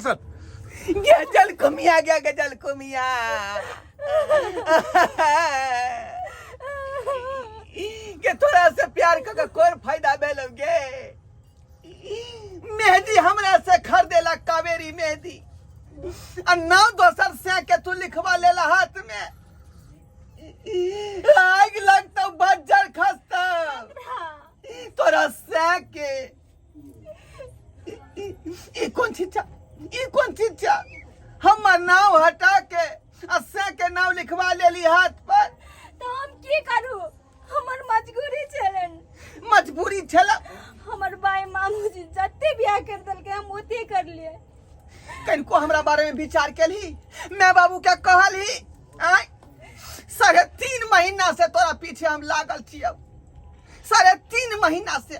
गजल कुमिया गया गजल कुमिया के तोरा से प्यार क के कोन फायदा भेल गे। मेहंदी हमरा से खरीदेला कावेरी मेहंदी आ नाम दोसर से के तू लिखवा लेला हाथ में। आग लगतो बज्जर खसतो तोरा से के। ई कोन चीज छा, ई कोन चीज छा? हमर नाव हटा के आ से के नाव लिखवा लेली हाथ पर। तो हम की करू, हमर मजबूरी छलन। मजबूरी छला? हमर बाई मामूजी जते बियाह कर देलके हम ओते कर लिए। कनिको हमरा बारे में विचार केलही? मैं बाबू के कहलही आय 3.5 महीना से तोरा पीछे हम लागल छियौ, 3.5 महीना से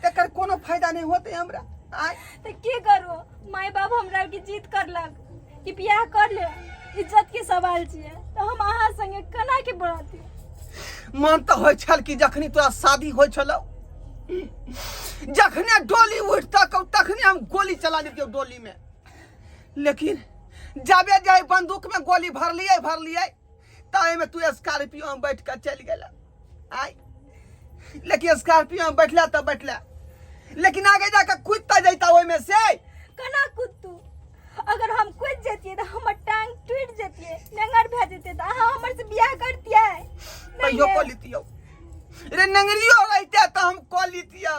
एकर कोनो फायदा नहीं होते हमरा। आय तो की करू, माय बाप हमरा के जीत करलक कि बियाह कर ले, इज्जत के सवाल छियै, तो हम अहाँ संगे केना के बढ़ती। मन तो होइ छल कि जखनी तोरा शादी होइ छलौ, जखने डोली उठतक तखने हम गोली चला देतियौ डोली में, लेकिन जाबे जाए बंदूक में गोली भरलियै भरलियै ताहि में तू स्कॉर्पियो में बैठ के चलि गेला। आय लेकिन स्कॉर्पियो में बैठला तो बैठला, लेकिन आगे जाके कूदता जैता ओहि में से। केना कूदतू? अगर हम कूद जतियै तऽ हमर टांग टूटि जतियै, नंगर भए जतियै, तऽ अहाँ हमर से बियाह करतियै? तैयो कऽ लितियौ रे, नंगरियो रहिते तऽ हम कऽ लितियौ,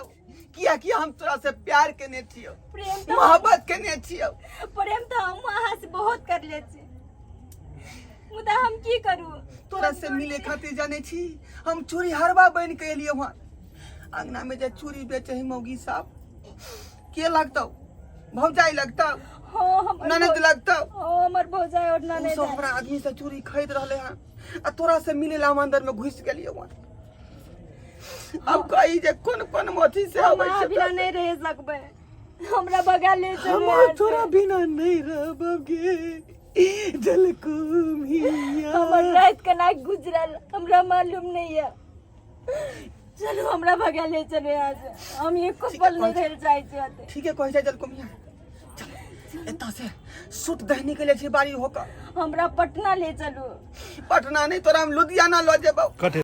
कियाकि हम तोरा से प्यार केने छियौ, प्रेम तऽ मोहब्बत केने छियौ। प्रेम तऽ हम अहाँ से बहुत करले छी, मुदा हम की करू? तोरा से मिले खातिर जाने छी हम चूड़ी हरवा बन के एलियै वहाँ अंगना में जे चूड़ी बेचे है मौगी साहब, के लगतौ? भौजाई लगतौ? हाँ, हमर ननद लगतौ? हाँ, हमर भौजाई और ननद। सब हमरा आदमी से चूड़ी खरीद रहले हैं आ तोरा से मिले ला हम अंदर में घुस गेलियै वहाँ। अब कही जे कोन कोन मोथी से हम आबै अहाँ छै बिना नहीं रह सकबै, हमरा बगा ले चलू। हम तोरा बिना नहीं रहब गे जलकुमिया। हमर रात केना गुजरल हमरा मालूम नहीं है। चलू हमरा भगा ले चलू यहाँ से, हम एको ठीक है, पल नहीं कहै रह जाइ छी ओते। ठीक है कहै छै जलकुमिया, चल एतऽ से सूट दहनी के ले छी बारी होकर। हमरा पटना ले चलू। पटना नहीं, तोरा हम लुधियाना लऽ जेबौ। कटे।